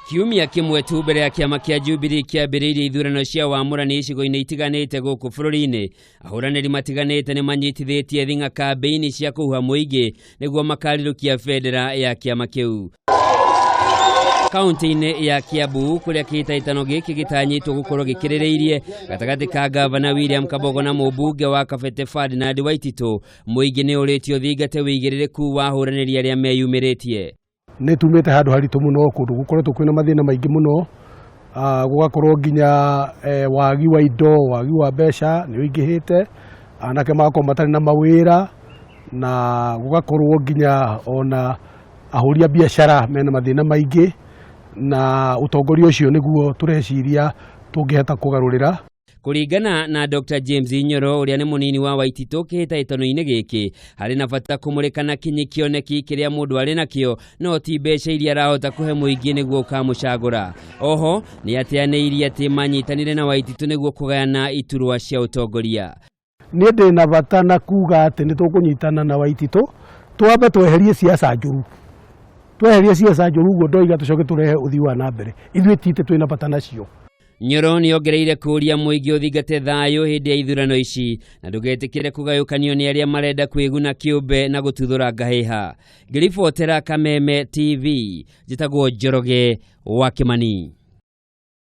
Kiumia kĩmwe tu mbere ya kĩama kĩa Jubilee kĩambĩrĩirie ithurano cia wamũrani icigo-inĩ itiganĩte gũkũ bũrũri-inĩ, ahũranĩri matiganĩte nĩ manyitithĩtie thing'a kambĩini cia kũhuha mũingĩ nĩguo makarirũkia bendera ya kĩama kĩu. Kaunti-inĩ ya Kiambu kũrĩa kĩhĩtahĩtano gĩkĩ gĩtanyĩtwo gũkorwo gĩkĩrĩrĩirie gatagatĩ ka gavana William Kabogo na mũmbunge wa Kabete Ferdinand Waititũ, mũingĩ nĩ ũrĩtio ũthingate wĩigĩrĩrĩku wa ahũranĩri arĩa meyumĩrĩtie. Nĩ tumĩte handũ haritũ mũno, kũndũ gũkoretwo kwĩna mathĩna maingĩ mũno, gũgakorwo nginya wagi wa indo, wagi wa mbeca nĩ ũingĩhĩte, anake magakorwo matarĩ na mawĩra, na gũgakorwo nginya ona ahũri a biacara mena mathĩna maingĩ, na ũtongoria ũcio nĩguo tũreciria tũngĩhota kũgarũrĩra. Kũringana na Dr. James Nyoro ũrĩa nĩ mũnini wa Waititũ kĩhĩtahĩtano-inĩ gĩkĩ, harĩ na bata kũmũrĩka na kinyi kĩoneki kĩrĩa mũndũ arĩ nakĩo no ti mbeca iria arahota kũhe mũingĩ nĩguo ũkamũcagũra. Oho nĩ ateanĩirie atĩ manyitanire na Waititũ nĩguo kũgayana iturwa cia ũtongoria. Niĩ ndĩ na bata na kuga atĩ nĩ tũkũnyitana na Waititũ, twambe tweherie siasa njũru, tweherie siasa njũru ũguo ndoiga, tũcoke tũrehe ũthii wa na mbere. Ithuĩ tite twĩna bata nacio. Nyoro nĩ ongereire kũũria mũingĩ ũthingate thayũ hĩndĩ ya ithurano ici na ndũgetĩkĩre kũgayũkanio nĩ arĩa marenda kwĩguna kĩũmbe na gũtuthũra ngahĩha. Ngĩribotera Kameme TV, njĩtagwo Njoroge wa Kĩmani.